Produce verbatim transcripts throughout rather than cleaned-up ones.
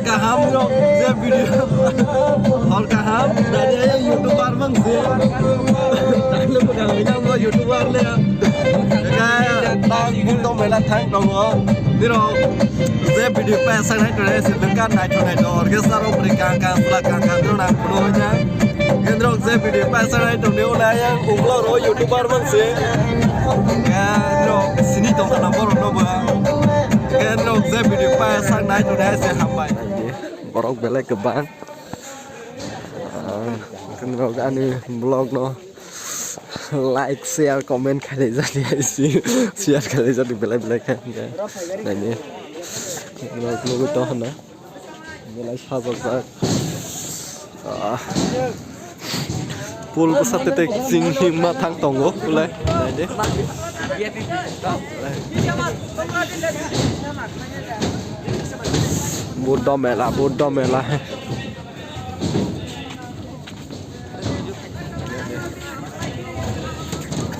Kaham rok je video hor kaham dari ayo youtuber mang se. Tanglo kaham inang bo youtuber le. Kaya tang bundo mela thang tongo. Nirok je video pa sang nai tonai se lengka nai tonai to orchestra rok beri kang kang sula kang kang nirok nang kuno hoja. Kendrok je video pa sang nai tonai ula yang unglo ro youtuber mang se. Kendrok sini tong kana borok no ba. Kendrok je video pa sang nai tonai se hambai. Borok belai kwbang. Ah, kwnwi ani vlog no like, share, comment khailai jani hai si, share khailai jani belai belai khe hwnkhe naini vlog nugwi tong hwnna belai sajokjak. Ah, pool bwsa tete chini ma thang tongo pulai naidi. Buddha mela, Buddha mela.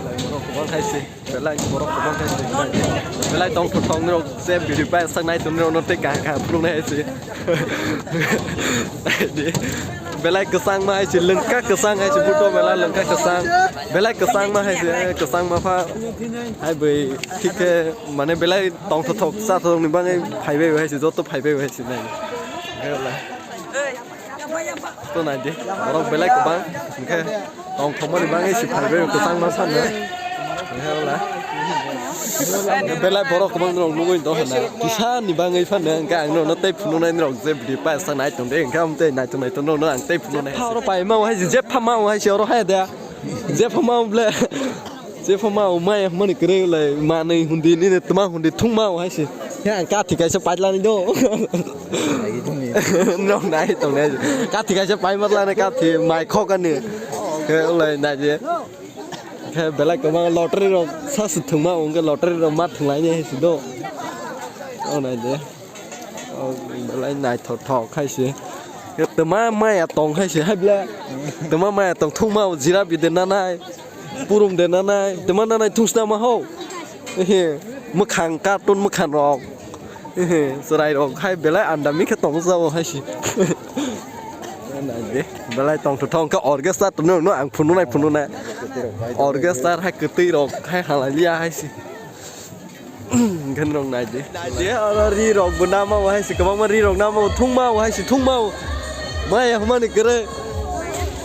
Belai borok kwbang hai se, belai borok kwbang hai se, belai tong thok tong rok se biri pai sak nai tong rok no tei kaham kaham phunuk nai hai se. Belai kwchang ma hai se, lengka kwchang hai se, buto belai lengka kwchang, belai kwchang ma hai se, kwchang ma pha hai bai thik khe mane belai tong thok thok cha thok ni bagwi phai bai hai se, joto phai bai hai se nai. To nai di, borok belai kwbang, hwnkhe tong thokmani bagwi si phai bai kwchang ma phanno. Hwnkhe wla. Belai borok kwbang rok nugwi tong hwnna. Kisa ni bagwi phanno, hwnkhe ang nono tei phunuknai rok je bidi paisa nai tong de, hwnkhe am tei nai tong nai tong nono ang tei phunuknai. Oro pai ma hai si, je pha ma hai si, oro hai da. Je pha ma ble. Je pha ma mai mani kwrwi lai manwi hundi nini tma hundi thung ma hai si. Ya kathi kaisa pailani do. Nok nai tong nai. Kathi kaisa pai ma lani kathi mai khok ani. Ke lai nai je. Ke belai kwbang lottery rok sa su thung ma ung ke lottery rok ma thung lai ni hai si do. O nai je. O belai naithok thok khai se. Tama maya tong khai se hai bla. Tama maya tong thung ma o jira bide nanai. Purum de nanai. Tama nanai thung sna ma ho. Ehe. Mwkhang cartoon mwkhang rok. Ehe. Chwrai rok hai belai andami khe tong jao hai se. Nai de. Belai tong thok thok khe orchestra tong no ang phununai phununai. Orchestra hai kwtwi rok hai halai liya hai se. Hwnkhe norok nai di. Nai di, oro ri rok bo nama bo hai se kwbangma ri rok nama bo thung ma bo hai se thung ma bo. Maya humani kwrwi.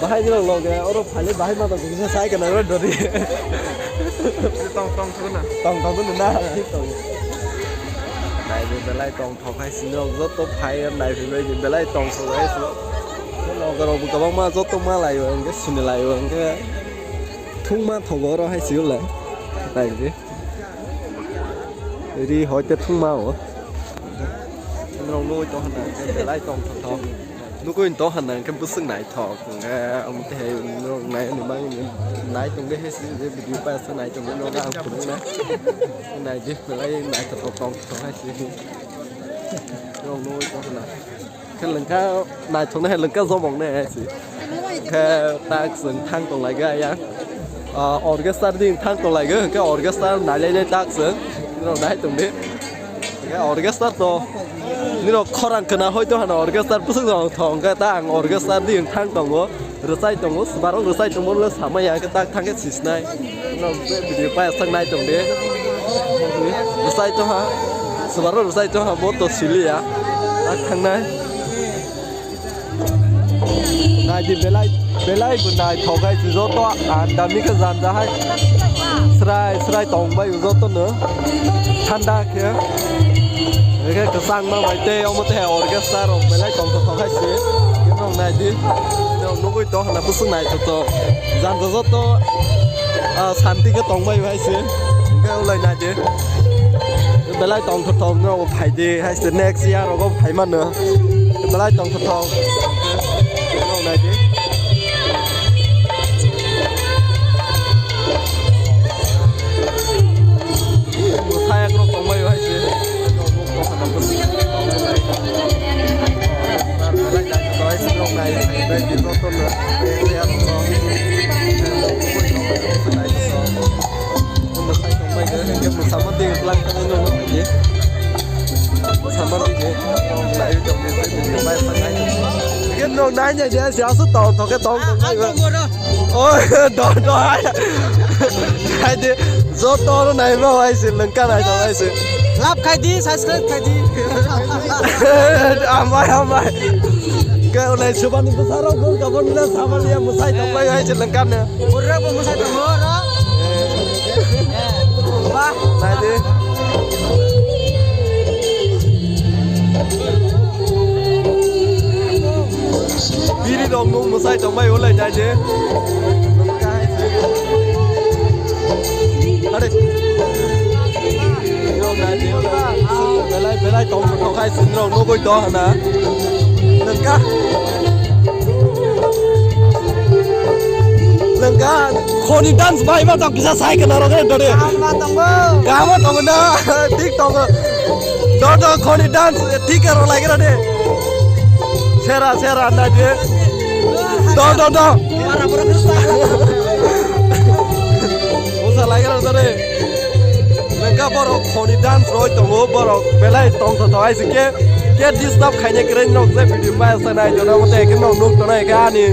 Bahai ni rok loge oro phale bahai ma tong kisa sai kana ro dori. Tong tong thung na. Tong tong thung na. Nai di belai tong thok hai se norok joto phai nai phai bai di belai tong thok hai se. Loge rok bo kwbangma joto ma lai o hwnkhe sini lai o hwnkhe thung ma thogo oro hai se ulai. Nai di. Ri hoi te thung ma o. Norok nugui tong hwnna hwnkhe belai tong thok thok. Nugui tong hwnna hwnkhe bwswk naithok. Hwnkhe omo twi hai norok nai ni bagwi nai tong de hai se je video paisa nai tong de norok ang phunuk nai. Nai di belai naithok thok tong thok hai se. Norok nugui tong hwnna. Khe lengkha naithoknai hai lengkha jomoknai hai se. Khe tak chwng thang tong lai kha yang. Ah, orchestra ding thang tong lai kha, hwnkhe orchestra nai lai nai tak chwng. Nirok nai tong di. Hwnkhe orchestra to. Nirok khorang khna hoi to hano orchestra bwswk jomok thok, hwnkhe ta ang orchestra ding thang tongo. Rwchai tongo, swbarok rwchai tongmo le samaya khe tak thang khe sisnai. Norok video paisa nai tong di. Rwchai tongha, swbarok rwchai tongha, bo to siliya. Tak thangnai. Nai di belai, belai bo naithok hai se joto andami khe janja hai. Srai, srai tong bai o joto no. Thanda khe. Hwnkhe kwchangma bai tei omo tei orchestra rok belai tongthok hai se. Khe norok nai di. Norok nugui tong hwnna bwswk naithok tong. Janja joto, ah, santi khe tong bai hai se. Hwnkhe ulai nai di. Belai tongthok tong norok phai di hai se next year rogo phai mano. Belai tongthok tong. Norok nai di. Mwsayak rok tongbai hai se. Mwsai tongbai khe, hwnkhe mwsama twi lang thangwi nukgo. Mwsama twi khe, lai tongdi, Nong nai nai dia si asu tong tong ke tong tong nai ba. Oi, do do ai. Nai di, joto ro nai ba ai si lengka nai tong ai si. Lap khai di, subscribe khai di. Amai amai. Ke ulai subani besaro gol kabon na sabali ya musai tong bai ai si lengka ne. Pura bo musai tong ro. Wah. Nai di. Biri rok nung musai tong bai ulai nai di. Are. Yo nai di. Belai belai tong tong khai sin rok nugui tong hana. Lengka. Lengka, khoni dance bai ma tong kisa sai kana rok dore. Kaham ma tongo. Kaham ma tongo na, thik tongo. Do do khoni dance thik ro lai gra de. Sera sera na de. Do do do. Para para kisa. Usa lai gra dore. Lengka borok khoni dance roi tongo, borok belai tong tong tong ai se ke. Ke disturb khaina kwrwi nok je video bai sa nai jora mate ke nok nuk tonai ke ani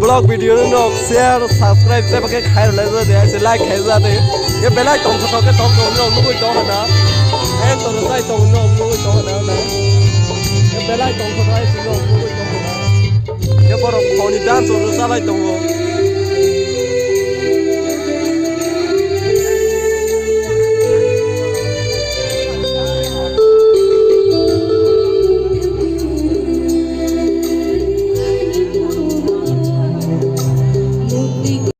vlog video nok share subscribe je ke khai lai je de ai se like khai je de. Ke belai tong tong ke tong tong nok nugui tong hana. Ek tong sai tong nok nugui tong hana na. Ke belai tong tong ai se nok nugui tong hana. Ke borok khoni dance ro salai tongo.